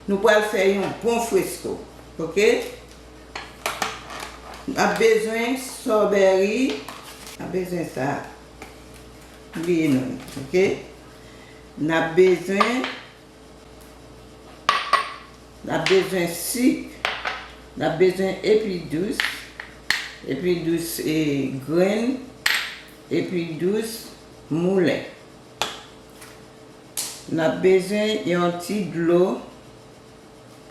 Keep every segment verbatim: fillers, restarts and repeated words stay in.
Nou pral fè yon bon fresko, oke? N ap bezwen strawberry, n ap bezwen sa. Bliye non, oke? N ap bezwen, n ap bezwen sik, n ap bezwen epi dous, epi dous, e, grenn, epi dous moulen. N ap bezwen yon ti dlo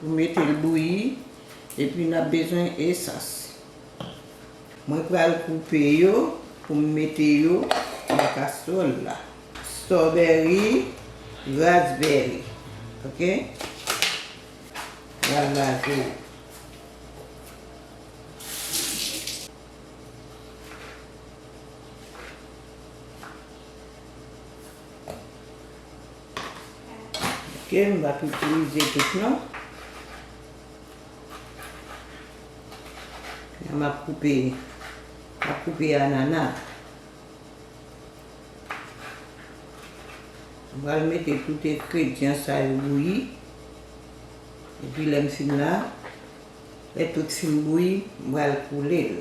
pou mete l bouyi, epi n ap bezwen esans. Mwen pral koupe yo pou m mete yo nan kastwòl la. Strawberry, raspberry, oke? Pral lave yo. Oke, m p ap itilize tout non. M ap koupe, m ap koupe anana. M pral mete tout engredyan sa yo bouyi. Epi lè m fin la, lè tout fin bouyi, m pral koule l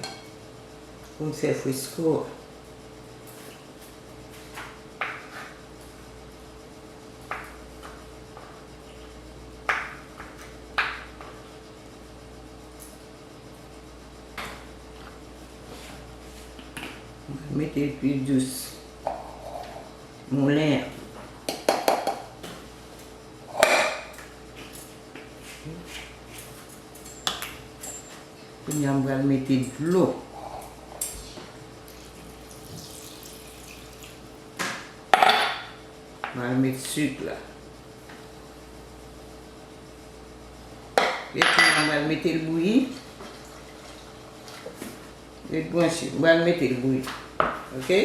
pou m fè fresko a. Mete pi dous moulen an. Kounye a m pral mete dlo. M pral met sik la. Epi m pral mete l bouyi. Ret branche. M pral mete l bouyi. Oke?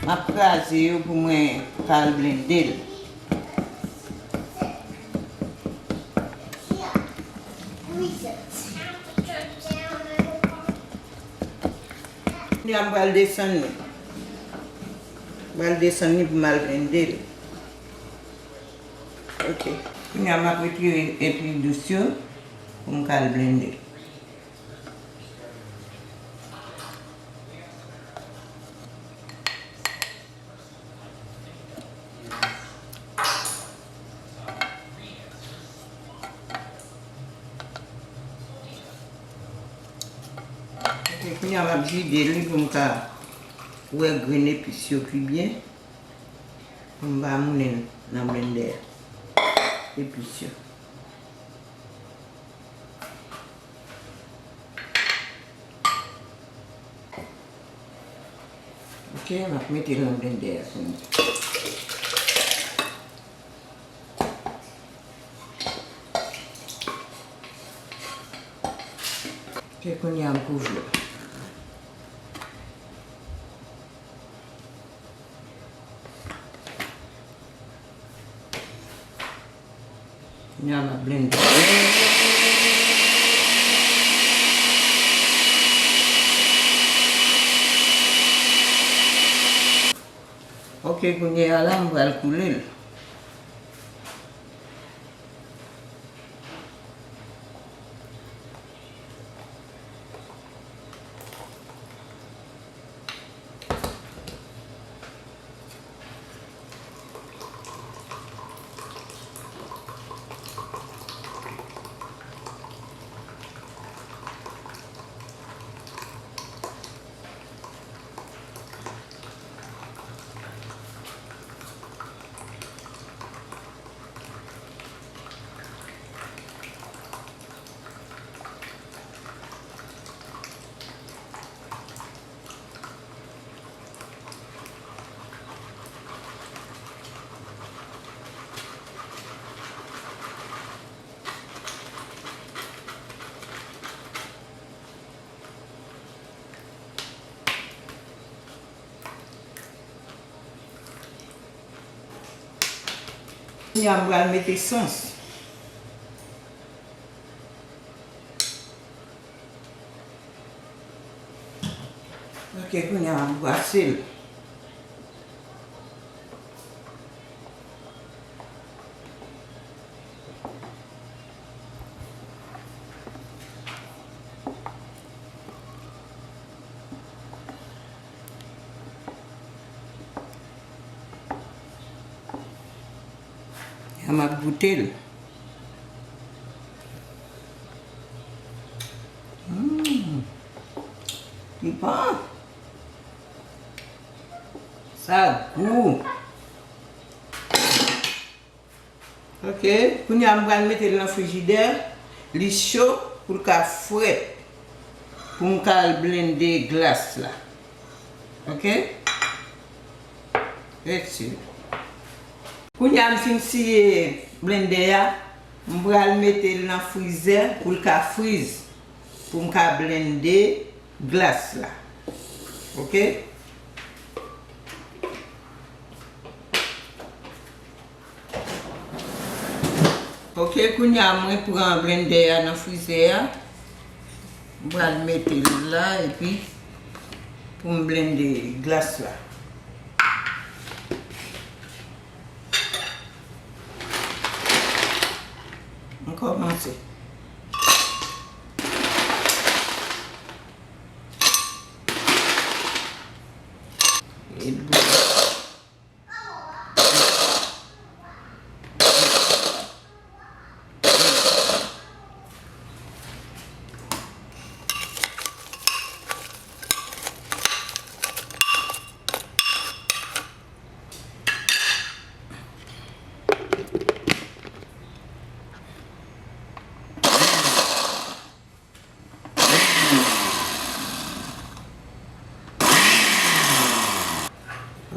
M ap kraze yo pou mwen ka al blende l. Kounye a m pral desann li. M pral desann li pou m al blende l. Oke. Kounye a m ap retire epi dous yo pou m ka al blende l. Epi kounye a m ap vide li pou m ka wè grenn epis yo pi byen. Pou m pa moulen nan blendè a. Epis yo. Oke, m ap mete l nan blendè a kounye a. Oke, kounye a m kouvri l. Kounye a m ap blende. Oke, kounye a la, m pral koule l. Kounye a m pral mete sans. Ok, kounye a m ap brase l. Ya m ap goute l. Mm. Li bon. Sa gou. Ok, kounye a m pral mete l nan frijidè. Li cho pou l ka frèt. Pou m ka al blende glas la. Ok? Ret sou. Kounye a m fin siye blendè a, m pral mete l nan frizè pou l ka friz. Pou m ka blende glas la. Ok? Ok, kounye a mwen pran blendè a nan frizè a. M pral mete l la epi pou m blende glas la. M kòmanse. E bouyi.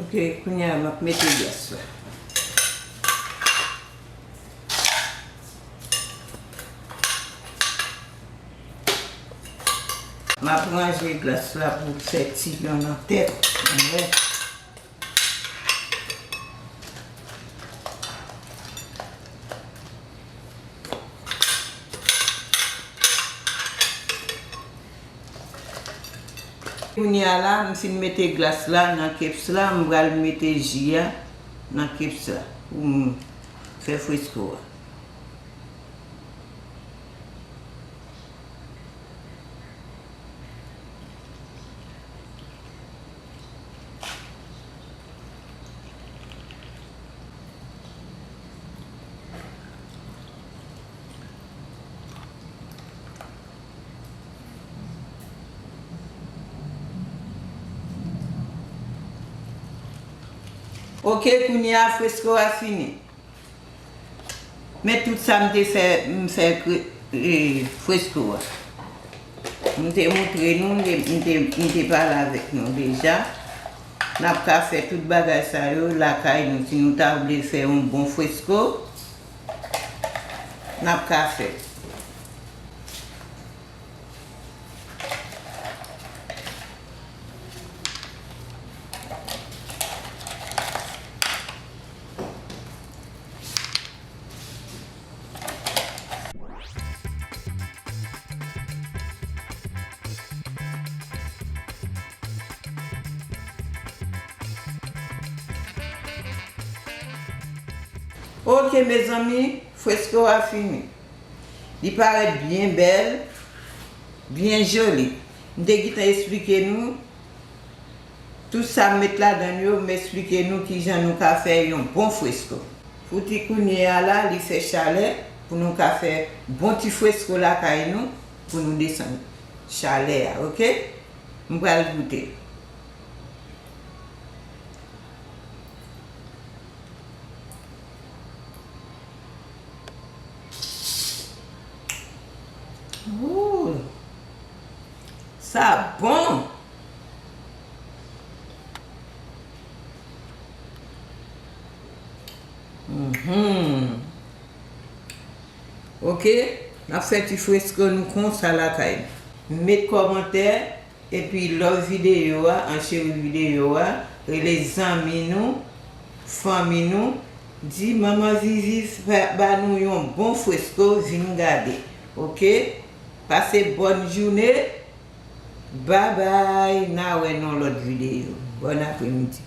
Ok, kounye a m ap mete glas la. M ap ranje glas la pou fè ti yon nan tèt. Anlè. Kounye a la, m fin mete glas la nan keps la, m pral mete ji a nan keps la pou m fè fresko a. Ok, kounye a fresko a fini. Men tout sa m te fè, m fè kre-, e, fresko a. M te montre nou, m te, m te, m te pale avèk nou deja. N ap ka fè tout bagay sa yo lakay nou. Si nou ta vle fè yon bon fresko, n ap ka fè. Ok, mezanmi, fresko a fini. Li parèt byen bèl, byen joli. M te gentan esplike nou tout sa m met ladan l yo, m esplike nou kijan nou ka fè yon bon fresko. Pou ti kounye a la, li fè chalè, pou nou ka fè bon ti fresko lakay nou, pou nou desann chalè a, ok? M pral goute. Ooh, sa bon! Mhm. Ok, n ap fè ti fresko nou konsa lakay nou. Met kòmantè, epi love videyo a, an cheri videyo a, rele zanmi nou, fanmi nou, di Manman Vivi fè ba nou yon bon fresko, vin gade. Ok? Pase bòn jounen. Babay, n a wè nan lòt videyo. Bòn apremidi.